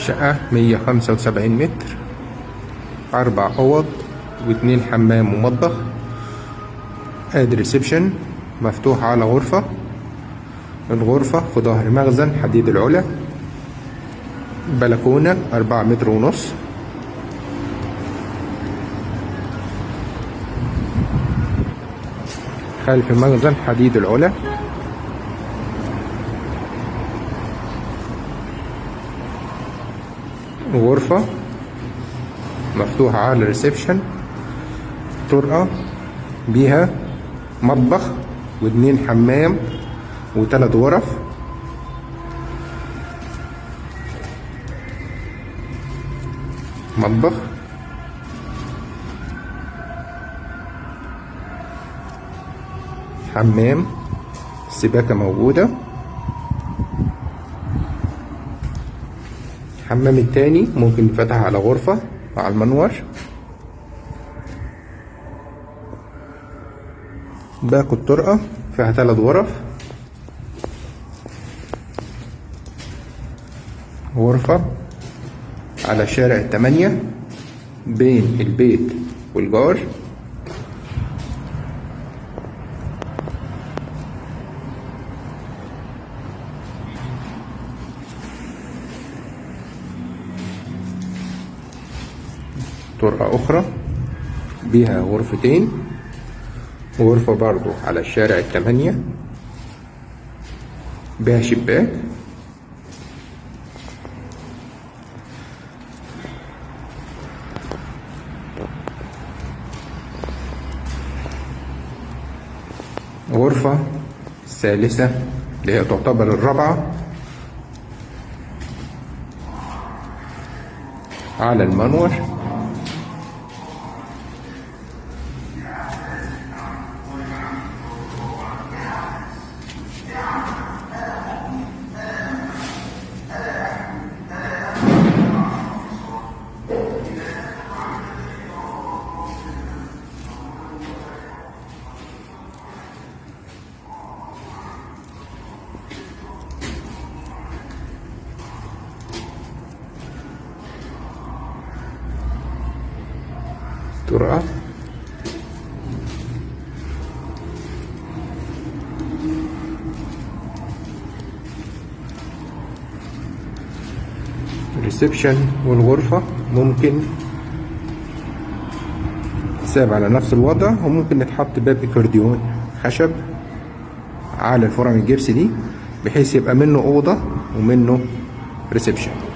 الشقة 175 متر، 4 أوض و2 حمام ومطبخ. ادي reception مفتوح على غرفة، الغرفة في ظهر مخزن حديد العلا، بلكونة 4.5 متر. خلف مخزن حديد العلا. غرفة مفتوحة على الريسبشن، طرقة بيها مطبخ و2 حمام و3 غرف. مطبخ، حمام، سباكة موجودة. الحمام التاني ممكن يتفتح على غرفة على المنور. باقي الطرقة فيها 3 غرف، غرفة على شارع 8 بين البيت والجار. طرقة أخرى بيها غرفتين، غرفة برضو على الشارع 8 بها شباك. غرفة الثالثة اللي هي تعتبر الرابعة على المنور. طرقة الريسبشن والغرفة ممكن تساب على نفس الوضع، وممكن نتحط باب اكورديون خشب على الفرن الجبس دي، بحيث يبقى منه أوضة ومنه reception.